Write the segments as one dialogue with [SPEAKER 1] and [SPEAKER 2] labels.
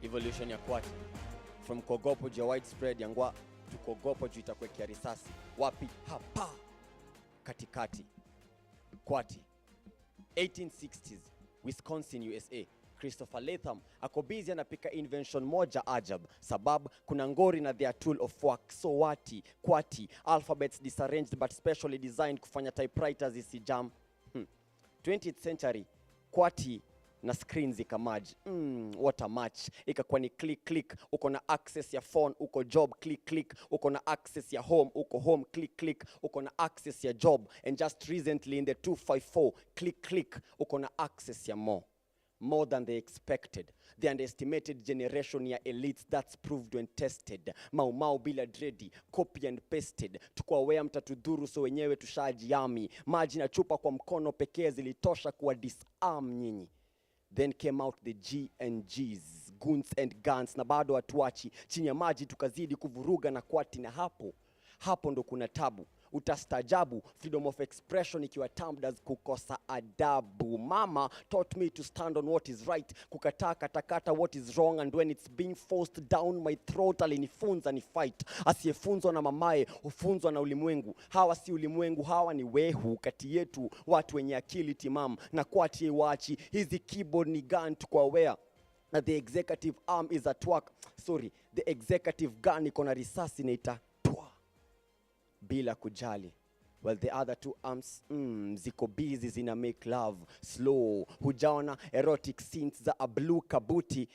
[SPEAKER 1] Evolution ya kwati. From kogopo juu ya widespread ya ngwa to kogopo juu itakuwekea risasi. Wapi? Hapa. Katikati. Kwati. 1860s, Wisconsin, USA. Christopher Latham ako busy anapika invention moja ajab, sababu kuna ngori na their tool of work. So wati, kwati, alphabets disarranged but specially designed kufanya typewriters isijam. 20th century, kwati na screens zikamaji. What a match. Ikakuwa ni click click, uko na access ya phone, uko job, click click, uko na access ya home, uko home, click click, uko na access ya job. And just recently in the 254, click click, uko na access ya more than they expected. The underestimated generation ya elites that's proved when tested. Mau bila Ndereti, copy and pasted. Tukua wea mtatudhuru so wenyewe tushajiami. Maji na chupa kwa mkono pekee zilitosha kuwa disarm nyinyi. Then came out the G&Gs, goons and guns, na bado hatuachi. Chini ya maji tukazidi kuvuruga na kwati, na hapo ndo kuna tabu. Utastajabu, freedom of expression ikiwa termed as kukosa adabu. Mama taught me to stand on what is right, kukataa katakata what is wrong, and when it's being forced down my throat alinifunza ni fight. Asiyefunzwa na mamaye hufunzwa na ulimwengu. Hawa si ulimwengu, hawa ni wehu. Kati yetu watu wenye akili timam na kwati wachi. Hizi keyboard ni gun, tukwa aware na the executive arm is at work. The executive gun iko na risasi na ita bila kujali. Well, the other two arms ziko busy zina make love slow. Hujaona erotic scenes za a blue kabuti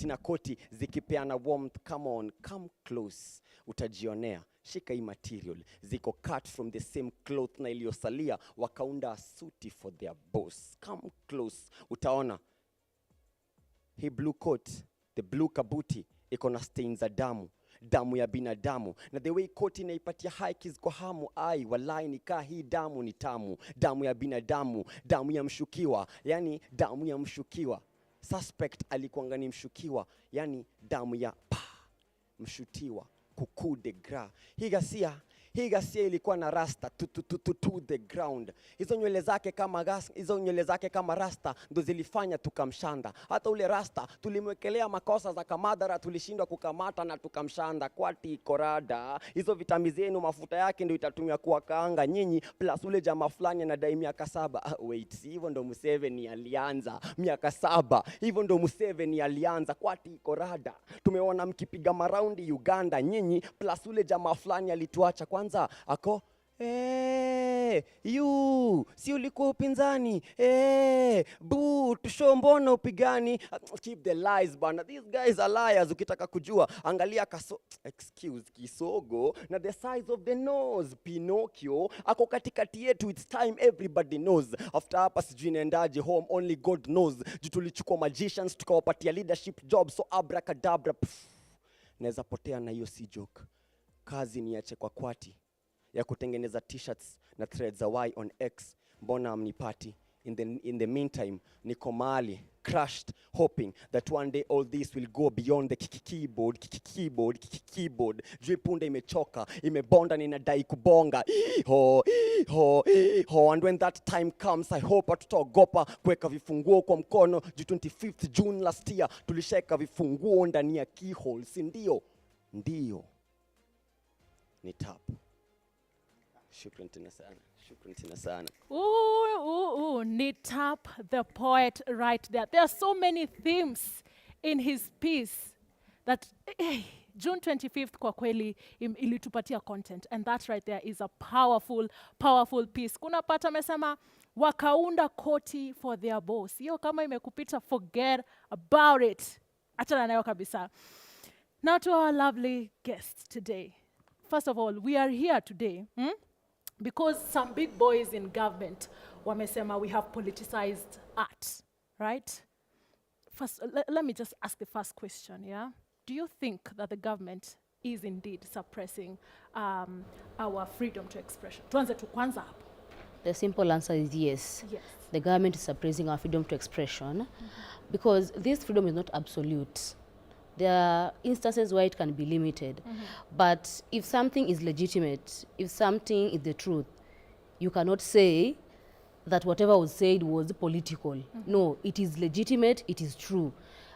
[SPEAKER 1] na koti zikipeana warmth. Come on, come close, utajionea. Shika hii material, ziko cut from the same cloth na iliyosalia wakaunda a suit for their boss. Come close, utaona hii blue coat, the blue kabuti iko na stains za damu ya binadamu, na the way koti inaipatia hikes kwa hamu. Ai walai nikaa hii damu ni tamu. Damu ya binadamu, damu ya mshukiwa, yani damu ya mshukiwa. Suspect alikuwa ni mshukiwa, yani damu ya mshutiwa. Kuku de gra. Hii ghasia ilikuwa na rasta to the ground. Hizo nywele zake kama rasta ndo zilifanya tukamshanda. Hata ule rasta tulimwekelea makosa za kamadara, tulishindwa kukamata na tukamshanda. Kwati korada, hizo vitamini zenu mafuta yake ndio itatumia kuwakaanga nyinyi, plus ule jamaa fulani anadai miaka 7. Wait, hivyo ndo Museveni alianza miaka 7. Hivyo ndo Museveni alianza. Kwati korada, tumeona mkipiga maraundi Uganda nyinyi, plus ule jamaa fulani alituacha kwanza ako si ulikuwa upinzani tusho mbona upigani. Keep the lies bana, these guys are liars. Ukitaka kujua angalia kisogo na the size of the nose. Pinocchio ako katikati yetu, it's time everybody knows. After hapa sijui naendaje home, only God knows. Tulichukua magicians tukawapatia leadership jobs, so abracadabra naweza potea na hiyo si joke. Kazi niache kwa kwati ya kutengeneza t-shirts na threads za Y on X. Mbona amnipati? In the meantime, niko mahali crushed, hoping that one day all this will go beyond the keyboard. Juu punde imechoka, imebonda, ninadai kubonga. And when that time comes, I hope hatutaogopa kuweka vifunguo kwa mkono. 25th June last year tulisheka vifunguo ndani ya keyhole, si ndio? Ndio. Ni tap. Shukran tena sana.
[SPEAKER 2] Ni tap the poet right there. There are so many themes in his piece that June 25th kwa kweli ilitupatia content, and that right there is a powerful piece. Kuna pata amesema wakaunda koti for their boss. Hiyo kama imekupita, forget about it. Achana nayo kabisa. Now to our lovely guests today. First of all, we are here today because some big boys in government wamesema we have politicized art, right? First, let me just ask the first question, yeah? Do you think that the government is indeed suppressing our freedom to expression? Tuanze tu kwanza hapo.
[SPEAKER 3] The simple answer is yes.
[SPEAKER 2] Yes.
[SPEAKER 3] The government is suppressing our freedom to expression because this freedom is not absolute. There are instances where it can be limited. But if something is legitimate, if something is the truth, you cannot say that whatever was said was political. No, it is legitimate, it is true.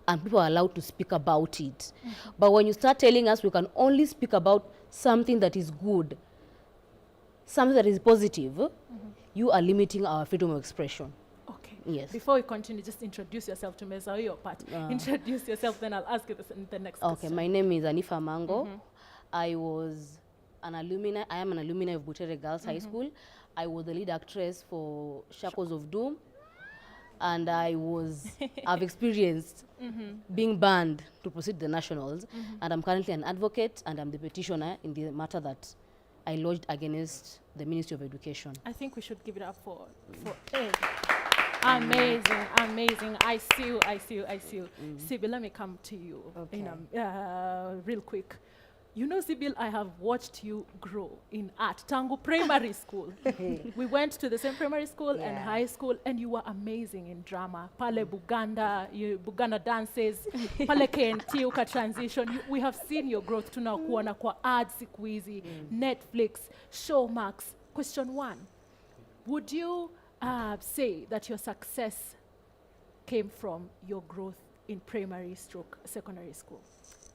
[SPEAKER 3] and people are allowed to speak about it. But when you start telling us we can only speak about something that is good, something that is positive, you are limiting our freedom of expression.
[SPEAKER 2] Okay.
[SPEAKER 3] Yes.
[SPEAKER 2] Before we continue, just introduce yourself to Meza, your part. Introduce yourself, then I'll ask you the next
[SPEAKER 3] Okay,
[SPEAKER 2] question.
[SPEAKER 3] my name is Anifa Mango. I am an alumni of Butere Girls High School. I was the lead actress for Shackles of Doom. And I've experienced being banned to proceed the nationals. And I'm currently an advocate, and I'm the petitioner in the matter that I lodged against the Ministry of Education.
[SPEAKER 2] I think we should give it up for Ed. Amazing, amazing. I see you. Sibyl, let me come to you real quick. You know, Sibyl, I have watched you grow in art. Tangu primary school. We went to the same primary school and high school, and you were amazing in drama. Pale Buganda dances, pale KNT uka transition. We have seen your growth. Tunakuona kwa ads siku hizi, Netflix, Showmax. Question 1. Would you say that your success came from your growth in primary stroke secondary school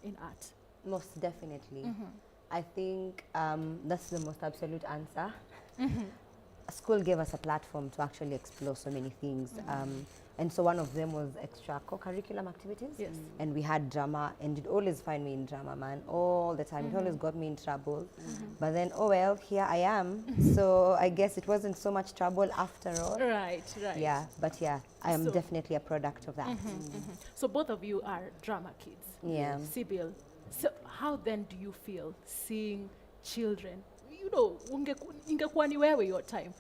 [SPEAKER 2] in art?
[SPEAKER 4] Most definitely. I think that's the most absolute answer. School gave us a platform to actually explore so many things. And so one of them was extra co-curriculum activities.
[SPEAKER 2] Yes.
[SPEAKER 4] And we had drama, and it always find me in drama, man, all the time. It always got me in trouble. But then, oh well, here I am. So I guess it wasn't so much trouble after all.
[SPEAKER 2] Right.
[SPEAKER 4] Yeah, but yeah, I am definitely a product of that.
[SPEAKER 2] So both of you are drama kids.
[SPEAKER 4] Yeah.
[SPEAKER 2] Sibyl, so how then do you feel seeing children? You know, ingekuwa ni wewe your time.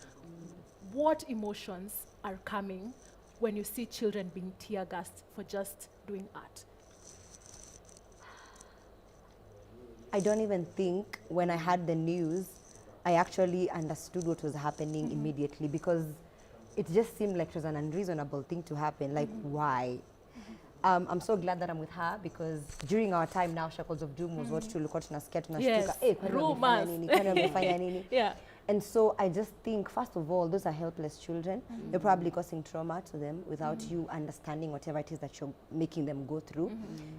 [SPEAKER 2] What emotions are coming when you see children being tear-gassed for just doing art?
[SPEAKER 4] I don't even think when I had the news, I actually understood what was happening immediately, because it just seemed like it was an unreasonable thing to happen. Like, why? I'm so glad that I'm with her, because during our time now, Shackles of Doom was what tulikuwa tunasikia tunashtuka, kwani wamefanya nini?
[SPEAKER 2] Yeah.
[SPEAKER 4] And so I just think, first of all, those are helpless children. You're probably causing trauma to them without you understanding whatever it is that you're making them go through.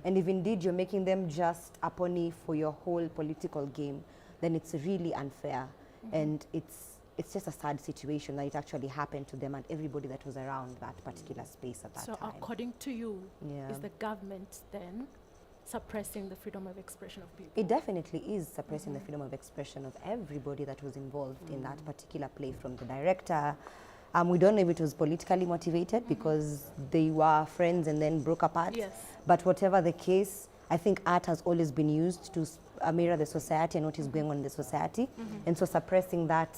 [SPEAKER 4] And if indeed you're making them just a pony for your whole political game, then it's really unfair. And it's just a sad situation that it actually happened to them and everybody that was around that particular space at that time.
[SPEAKER 2] So according to you,
[SPEAKER 4] Yeah.
[SPEAKER 2] is the government then suppressing the freedom of expression of people?
[SPEAKER 4] It definitely is suppressing the freedom of expression of everybody that was involved in that particular play, from the director. We don't know if it was politically motivated because they were friends and then broke apart.
[SPEAKER 2] Yes.
[SPEAKER 4] But whatever the case, I think art has always been used to mirror the society and what is going on in the society. And so suppressing that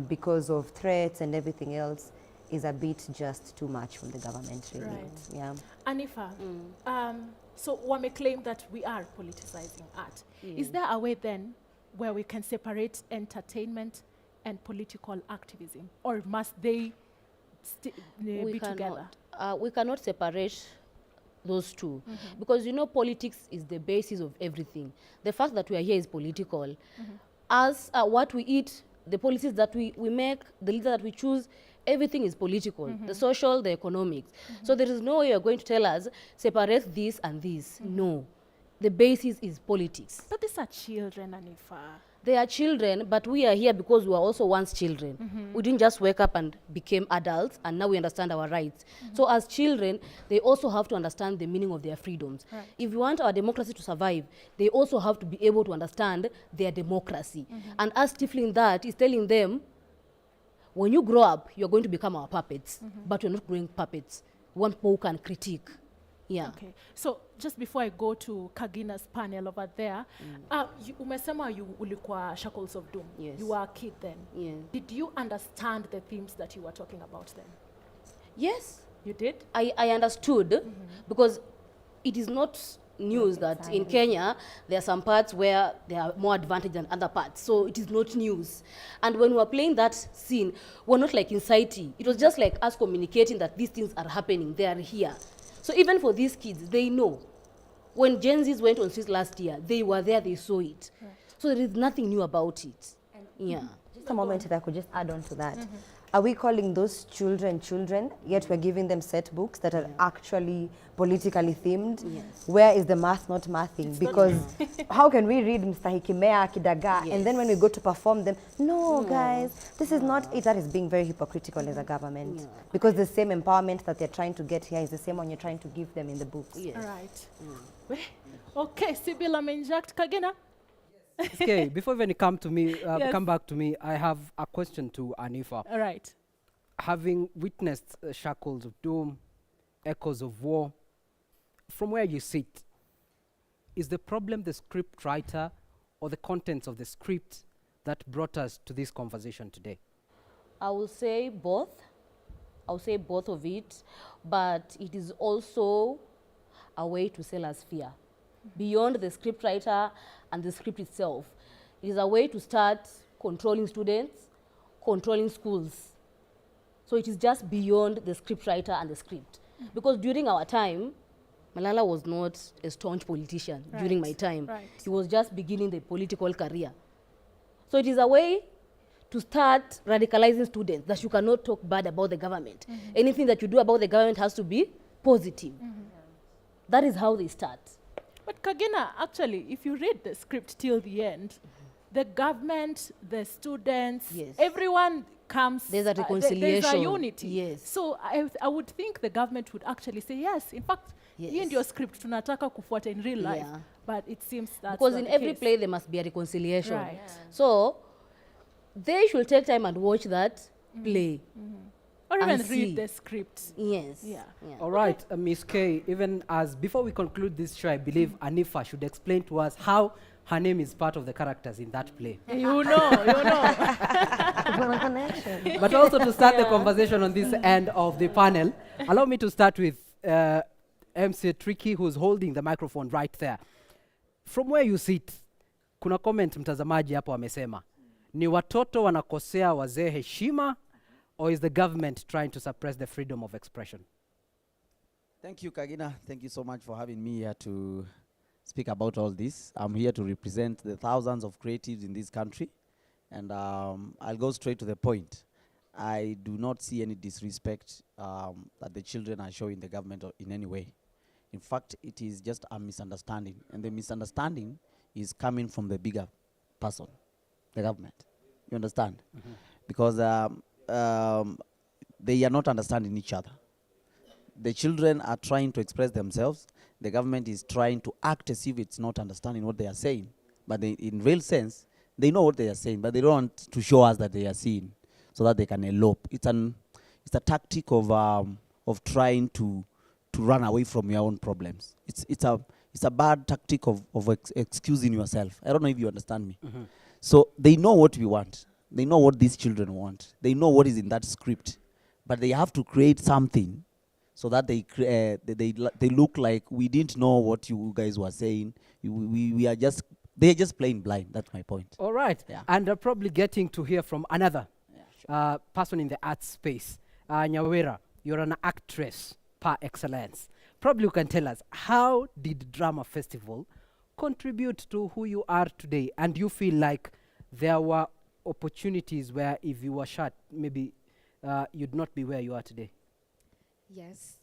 [SPEAKER 4] because of threats and everything else is a bit just too much from the government, really.
[SPEAKER 2] Right.
[SPEAKER 4] Yeah.
[SPEAKER 2] Anifa, so Wame claimed that we are politicizing art. Is there a way then where we can separate entertainment and political activism, or must they be together?
[SPEAKER 3] We cannot separate those two, because you know politics is the basis of everything. The fact that we are here is political. As what we eat, the policies that we make, the leader that we choose, everything is political, the social, the economics. So there is no way you're going to tell us, separate this and this. No. The basis is politics.
[SPEAKER 2] But these are children, Anifa.
[SPEAKER 3] They are children, but we are here because we were also once children. We didn't just wake up and became adults, and now we understand our rights. So as children, they also have to understand the meaning of their freedoms.
[SPEAKER 2] Right.
[SPEAKER 3] If we want our democracy to survive, they also have to be able to understand their democracy. And us stifling that is telling them, when you grow up, you're going to become our puppets, but you're not growing puppets. One people who can critique. Yeah.
[SPEAKER 2] Okay. So just before I go to Kagina's panel over there, umesema you ulikuwa Shackles of Doom.
[SPEAKER 3] Yes.
[SPEAKER 2] You were a kid then.
[SPEAKER 3] Yeah.
[SPEAKER 2] Did you understand the themes that you were talking about then?
[SPEAKER 3] Yes,
[SPEAKER 2] You did?
[SPEAKER 3] I understood, because it is not news that in Kenya there are some parts where they are more advantaged than other parts. So it is not news. And when we were playing that scene, we're not like inciting. It was just like us communicating that these things are happening. They are here. So even for these kids, they know. When Gen Zs went on streets last year, they were there, they saw it. Right. So there is nothing new about it. Yeah.
[SPEAKER 4] Just a moment, if I could just add on to that. are we calling those children, yet we're giving them set books that are actually politically themed?
[SPEAKER 3] Yes.
[SPEAKER 4] Where is the math not mathing? Because how can we read Mr. Hikimea, Kidaga, and then when we go to perform them, no, guys, this is not it. That is being very hypocritical as a government. Because the same empowerment that they're trying to get here is the same one you're trying to give them in the books.
[SPEAKER 3] Yes.
[SPEAKER 2] All right. Okay, Sibyl Amenjakt Kagina.
[SPEAKER 5] Okay, before even come to me,
[SPEAKER 2] Yes.
[SPEAKER 5] come back to me, I have a question to Anifa.
[SPEAKER 2] All right.
[SPEAKER 5] Having witnessed shackles of doom, echoes of war, from where you sit, is the problem the script writer or the contents of the script that brought us to this conversation today?
[SPEAKER 3] I will say both. I'll say both of it, but it is also a way to sell us fear. Beyond the script writer and the script itself, it is a way to start controlling students, controlling schools. So it is just beyond the script writer and the script. Because during our time, Malala was not a staunch politician during my time.
[SPEAKER 2] Right.
[SPEAKER 3] He was just beginning the political career. So it is a way to start radicalizing students that you cannot talk bad about the government. Anything that you do about the government has to be positive. That is how they start.
[SPEAKER 2] But Kagina, actually, if you read the script till the end, the government, the students,
[SPEAKER 3] Yes.
[SPEAKER 2] everyone comes.
[SPEAKER 3] There's a
[SPEAKER 2] There's a
[SPEAKER 3] reconciliation.
[SPEAKER 2] unity.
[SPEAKER 3] Yes.
[SPEAKER 2] So I would think the government would actually say, yes, in fact,
[SPEAKER 3] Yes.
[SPEAKER 2] hii ndio script tunataka kufuata in real life.
[SPEAKER 3] Yeah.
[SPEAKER 2] But it seems that's
[SPEAKER 3] Because
[SPEAKER 2] not
[SPEAKER 3] in
[SPEAKER 2] the
[SPEAKER 3] every
[SPEAKER 2] case.
[SPEAKER 3] play there must be a reconciliation.
[SPEAKER 2] Right.
[SPEAKER 3] So they should take time and watch that play.
[SPEAKER 2] Or even
[SPEAKER 3] and
[SPEAKER 2] read
[SPEAKER 3] see.
[SPEAKER 2] the script.
[SPEAKER 3] Yes.
[SPEAKER 2] Yeah.
[SPEAKER 5] All right, Miss K, even as before we conclude this show, I believe Anifa should explain to us how her name is part of the characters in that play.
[SPEAKER 2] You know.
[SPEAKER 5] But also to start the conversation on this end of the panel, allow me to start with MC Tricky, who's holding the microphone right there. From where you sit, kuna comment mtazamaji hapo amesema, ni watoto wanakosea wazee heshima, or is the government trying to suppress the freedom of expression?
[SPEAKER 6] Thank you, Kagina. Thank you so much for having me here to speak about all this. I'm here to represent the thousands of creatives in this country, and I'll go straight to the point. I do not see any disrespect that the children are showing the government in any way. In fact, it is just a misunderstanding, and the misunderstanding is coming from the bigger person, the government. You understand? Because they are not understanding each other. The children are trying to express themselves. The government is trying to act as if it's not understanding what they are saying. But in real sense, they know what they are saying, but they don't want to show us that they are seeing so that they can elope. It's a tactic of trying to run away from your own problems. It's a bad tactic of excusing yourself. I don't know if you understand me. So they know what we want. They know what these children want. They know what is in that script. But they have to create something so that they look like we didn't know what you guys were saying. They're just playing blind. That's my point.
[SPEAKER 5] All right.
[SPEAKER 6] Yeah.
[SPEAKER 5] And probably getting to hear from another person in the art space. Nyawera, you're an actress par excellence. Probably you can tell us, how did Drama Festival contribute to who you are today? And you feel like there were opportunities where if you were shut, maybe you'd not be where you are today?
[SPEAKER 7] Yes,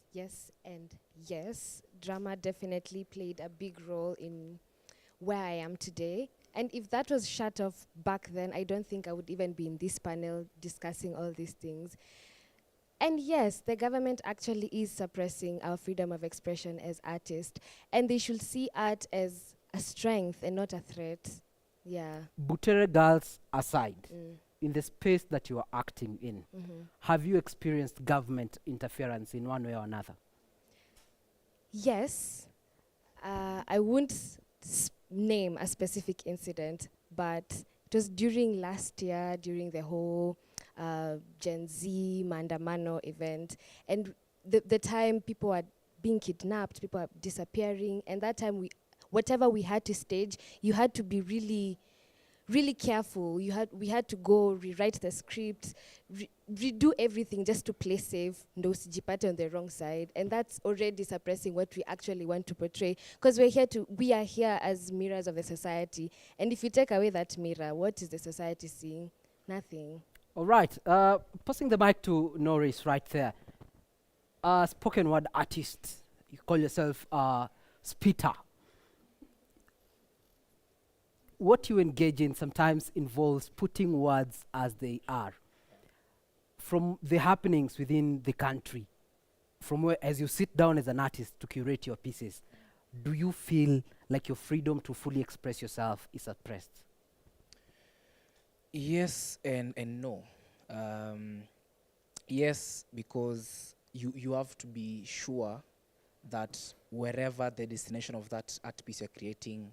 [SPEAKER 7] and yes. Drama definitely played a big role in where I am today. And if that was shut off back then, I don't think I would even be in this panel discussing all these things. And yes, the government actually is suppressing our freedom of expression as artists. And they should see art as a strength and not a threat. Yeah.
[SPEAKER 5] Butere girls aside, in the space that you are acting in, have you experienced government interference in one way or another?
[SPEAKER 7] Yes. I won't name a specific incident, but it was during last year, during the whole Gen Z Mandamano event. And the time people are being kidnapped, people are disappearing, and that time whatever we had to stage, you had to be really careful. We had to go rewrite the script, redo everything just to play safe, ndo usijipate on the wrong side. And that's already suppressing what we actually want to portray. Because we are here as mirrors of the society. And if you take away that mirror, what is the society seeing? Nothing.
[SPEAKER 5] All right. Passing the mic to Norris right there. Spoken word artist. You call yourself spitter. What you engage in sometimes involves putting words as they are. From the happenings within the country, from where, as you sit down as an artist to curate your pieces, do you feel like your freedom to fully express yourself is suppressed?
[SPEAKER 8] Yes and no. Yes, because you have to be sure that wherever the destination of that art piece you're creating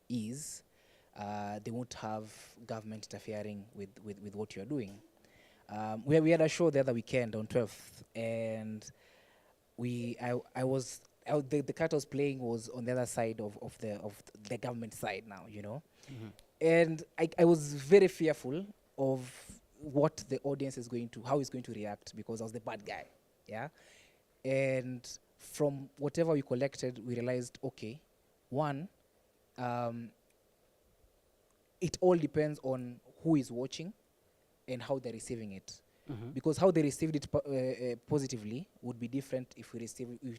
[SPEAKER 8] is, they won't have government interfering with what you're doing. We had a show the other weekend on 12th, and the character I was playing was on the other side of the government side now, you know. And I was very fearful of what the audience is going to, how it's going to react, because I was the bad guy, yeah. And from whatever we collected, we realized, okay, one, it all depends on who is watching and how they're receiving it. Because how they received it positively would be different if we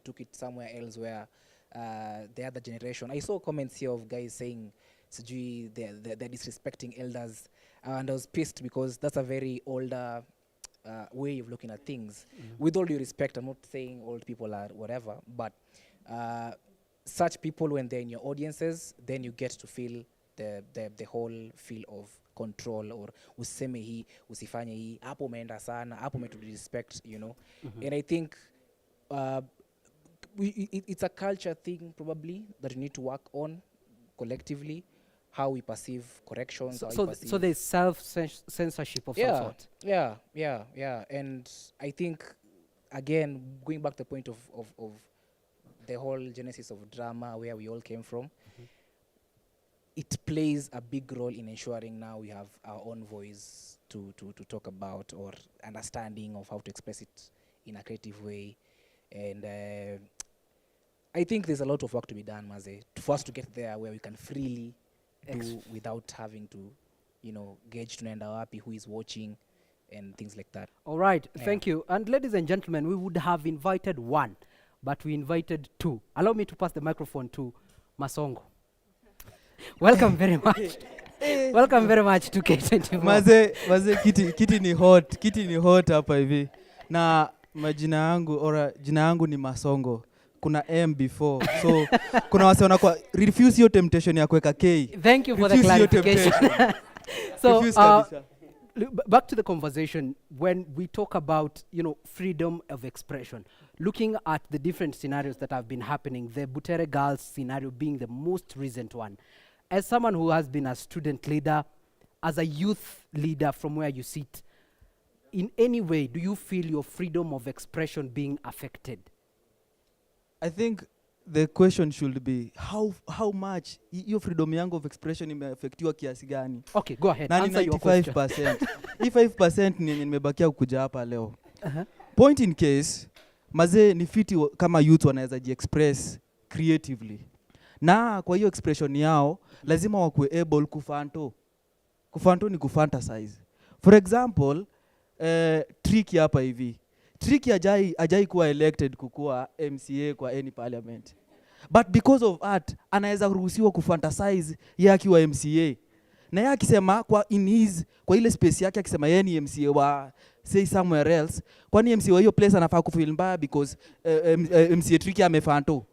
[SPEAKER 8] took it somewhere else where the other generation. I saw comments here of guys saying, they're disrespecting elders, and I was pissed because that's a very older way of looking at things. With all due respect, I'm not saying old people are whatever, but such people, when they're in your audiences, then you get to feel the whole feel of control, or useme hii, usifanye hii, hapo umeenda sana, hapo umetudisrespect, you know. And I think it's a culture thing probably that we need to work on collectively, how we perceive corrections.
[SPEAKER 5] So there's self-censorship of some sort.
[SPEAKER 8] Yeah. And I think, again, going back to the point of the whole genesis of drama, where we all came from, it plays a big role in ensuring now we have our own voice to talk about, or understanding of how to express it in a creative way. And I think there's a lot of work to be done, Maze, for us to get there where we can freely do without having to, gauge tunaenda wapi, who is watching, and things like that.
[SPEAKER 5] All right, thank you. And ladies and gentlemen, we would have invited one, but we invited two. Allow me to pass the microphone to Masongo. Welcome very much. Welcome very much to K24.
[SPEAKER 9] Maze kiti ni hot hapa hivi. Na jina yangu ni Masongo. Kuna M before. So kuna wase wanakuwa refuse your temptation ya kuweka K.
[SPEAKER 5] Thank you for the clarification. So back to the conversation, when we talk about, freedom of expression, looking at the different scenarios that have been happening, the Butere girls scenario being the most recent one. As someone who has been a student leader, as a youth leader from where you sit, in any way, do you feel your freedom of expression being affected?
[SPEAKER 9] I think the question should be, how much your freedom yangu of expression imeaffectiwa kiasi gani?
[SPEAKER 5] Okay, go ahead. Answer your question.
[SPEAKER 9] 95%. If 5% ni nimebakia kukuja hapa leo. Point in case, Maze ni fiti kama youth wanaweza ji-express creatively. Na kwa hiyo expression yao, lazima wakuwe able kufanto. Kufanto ni kufantasize. For example, Tricky hapa hivi. Tricky ajai kuwa elected kukuwa MCA kwa any parliament. But because of art, anaweza ruhusiwa kufantasize yeye akiwa MCA. Na yeye akisema kwa ile space yake akisema yeye ni MCA wa say somewhere else, kwani MCA wa hiyo place anafaa kufeel mbaya because MCA Tricky amefanto.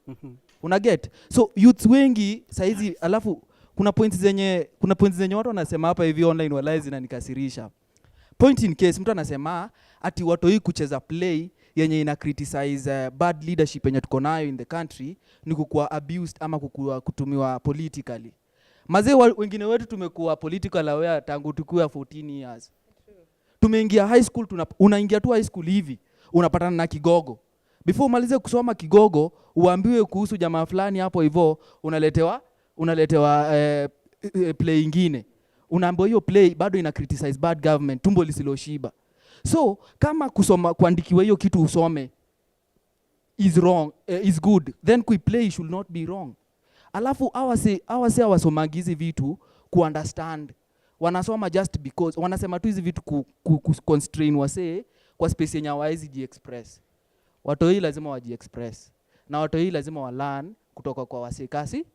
[SPEAKER 9] Una get? So youths wengi saizi, alafu kuna points zenye watu wanasema hapa hivi online walahi zinanikasirisha. Point in case mtu anasema ati watu hii kucheza play yenye ina criticize bad leadership yenye tuko nayo in the country ni kukuwa abused ama kutumiwa politically. Mazee wengine wetu tumekuwa political aware tangu tukiwa 14 years. Tumeingia high school, unaingia tu high school hivi, unapatana na kigogo. Before umalize kusoma kigogo, uambiwe kuhusu jamaa fulani hapo hivyo, unaletewa play ingine. Unaambiwa hiyo play bado ina criticize bad government, tumbo lisiloshiba. So kama kuandikiwa hiyo kitu usome is wrong, is good, then kuiplay should not be wrong. Alafu awase awasomagizi vitu understand wanasoma just because wanasema tu hizi vitu constrain wasee kwa space yenye hawawezi ji-express. Watoi lazima waji-express na watoi lazima walearn kutoka kwa wasee kasi.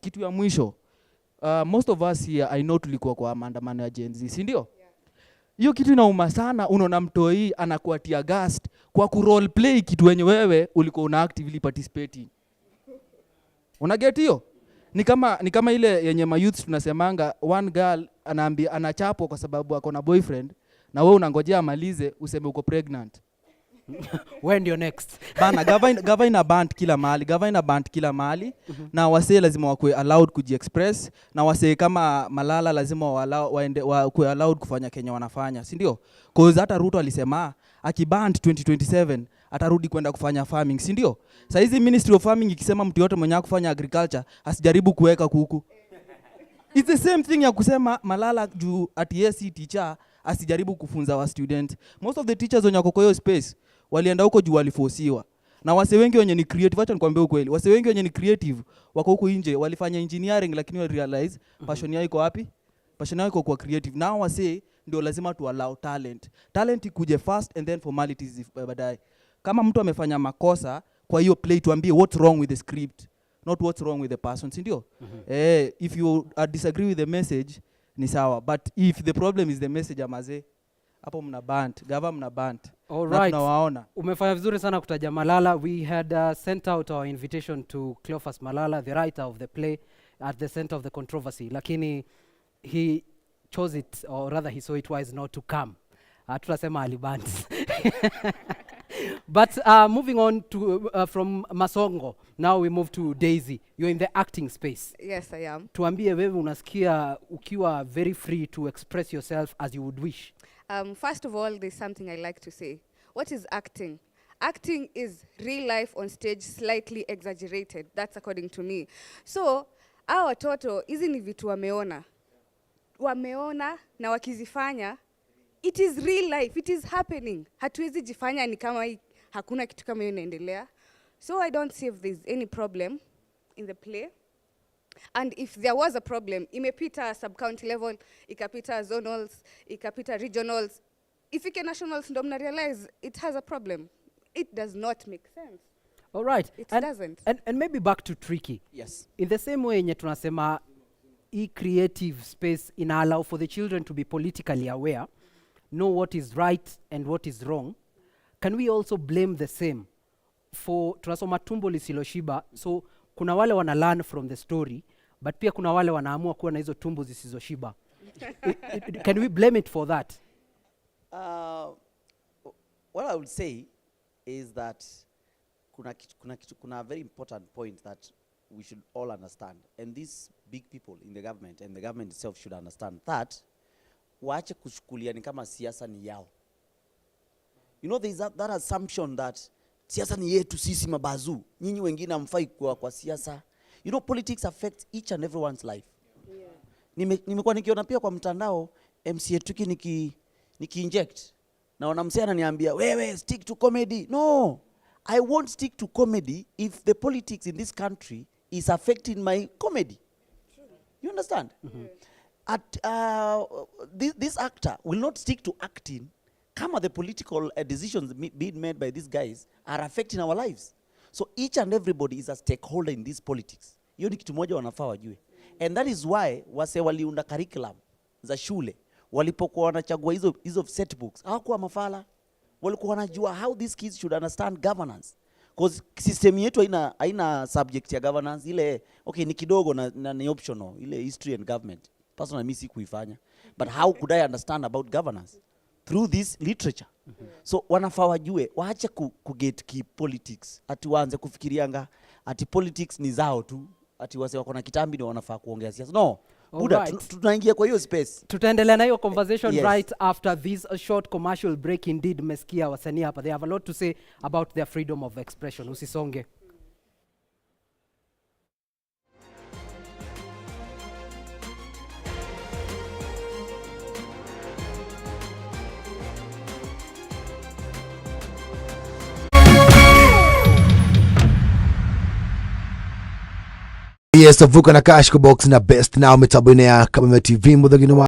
[SPEAKER 9] Kitu ya mwisho, most of us here I know tulikuwa kwa maandamano ya Gen Z, si ndio? Hiyo kitu inauma sana, unaona mtoi anakuatia gast kwa ku role play kitu wenye wewe ulikuwa una actively participate. Unaget hiyo? Ni kama ile yenye ma youth tunasemanga, one girl anaambia anachapo kwa sababu ako na boyfriend na wewe unangojea amalize useme uko pregnant.
[SPEAKER 5] When you're next?
[SPEAKER 9] Bana gava band kila mahali na wasee lazima wakue allowed kuji-express na wasee kama Malala lazima wakue allowed kufanya Kenya wanafanya, si ndio? Cause hata Ruto alisema akiband 2027 atarudi kwenda kufanya farming, si ndio? Sasa hizi Ministry of Farming ikisema mtu yote mwenye kufanya agriculture asijaribu kuweka kuku. It's the same thing ya kusema Malala juu ati yes teacher asijaribu kufunza wa student. Most of the teachers wenye wako kwa hiyo space walienda huko juu walifosiwa. Na wase wengi wenye ni creative, acha nikwambie ukweli. Wase wengi wenye ni creative wako huko nje walifanya engineering lakini wali realize passion yao iko wapi? Passion yao iko kwa creative. Now wase ndio lazima tu allow talent. Talent ikuje first and then formalities baadaye. Kama mtu amefanya makosa kwa hiyo play tuambie what's wrong with the script, not what's wrong with the person, si ndio? If you disagree with the message ni sawa, but if the problem is the message amaze, hapo mna band.
[SPEAKER 5] All right.
[SPEAKER 9] Tunawaona.
[SPEAKER 5] Umefanya vizuri sana kutaja Malala. We had sent out our invitation to Cleophas Malala, the writer of the play, at the center of the controversy. Lakini he chose it, or rather he saw it wise not to come. Tunasema aliband. But moving on to from Masongo, now we move to Daisy. You're in the acting space.
[SPEAKER 10] Yes, I am.
[SPEAKER 5] Tuambie wewe unasikia ukiwa very free to express yourself as you would wish.
[SPEAKER 10] First of all, there's something I like to say. What is acting? Acting is real life on stage, slightly exaggerated. That's according to me. So, our watoto, hizi ni vitu wameona na wakizifanya, it is real life, it is happening. Hatuwezi jifanya ni kama hakuna kitu kama hiyo inaendelea. So I don't see if there's any problem in the play. And if there was a problem, imepita sub-county level, ikapita zonals, ikapita regionals, ifike nationals, ndo mna realize it has a problem. It does not make sense.
[SPEAKER 5] All right.
[SPEAKER 10] It doesn't.
[SPEAKER 5] And maybe back to Tricky.
[SPEAKER 1] Yes.
[SPEAKER 5] In the same way yenye tunasema creative space ina allow for the children to be politically aware, know what is right and what is wrong, can we also blame the same for tunasoma tumbo lisiloshiba? So kuna wale wana learn from the story, but pia kuna wale wanaamua kuwa na hizo tumbo zisizoshiba. Can we blame it for that?
[SPEAKER 6] What I would say is that kuna a very important point that we should all understand, and these big people in the government and the government itself should understand that waache kushukulia ni kama siasa ni yao. You know, there is that assumption that siasa ni yetu sisi mabazu, nyinyi wengine hamfai kwa siasa. You know, politics affects each and everyone's life. Yeah. Nimekuwa nikiona pia kwa mtandao MCA Tuki niki-inject. Na wanamsea ananiambia, wewe stick to comedy. No, I won't stick to comedy if the politics in this country is affecting my comedy. You understand? This actor will not stick to acting kama the political decisions being made by these guys are affecting our lives. So each and everybody is a stakeholder in this politics. Hiyo ni kitu moja wanafaa wajue. And that is why wase waliunda curriculum za shule walipokuwa wanachagua hizo set books. Hawakuwa mafala. Walikuwa wanajua how these kids should understand governance. Because system yetu haina subject ya governance ile okay ni kidogo na ni optional ile history and government. Personally mimi sikuifanya. But how could I understand about governance? Through this literature. So wanafaa wajue waache kugatekeep politics. Ati waanze kufikirianga ati politics ni zao tu. Ati wase wako na kitambi ndio wanafaa kuongea siasa. No. Buda tunaingia kwa hiyo space.
[SPEAKER 5] Tutaendelea na hiyo conversation right after this short commercial break. Indeed mesikia wasanii hapa, they have a lot to say about their freedom of expression. Usisonge.
[SPEAKER 11] Yes, vuka na cash box na best now mitabonea kama TV mudhagino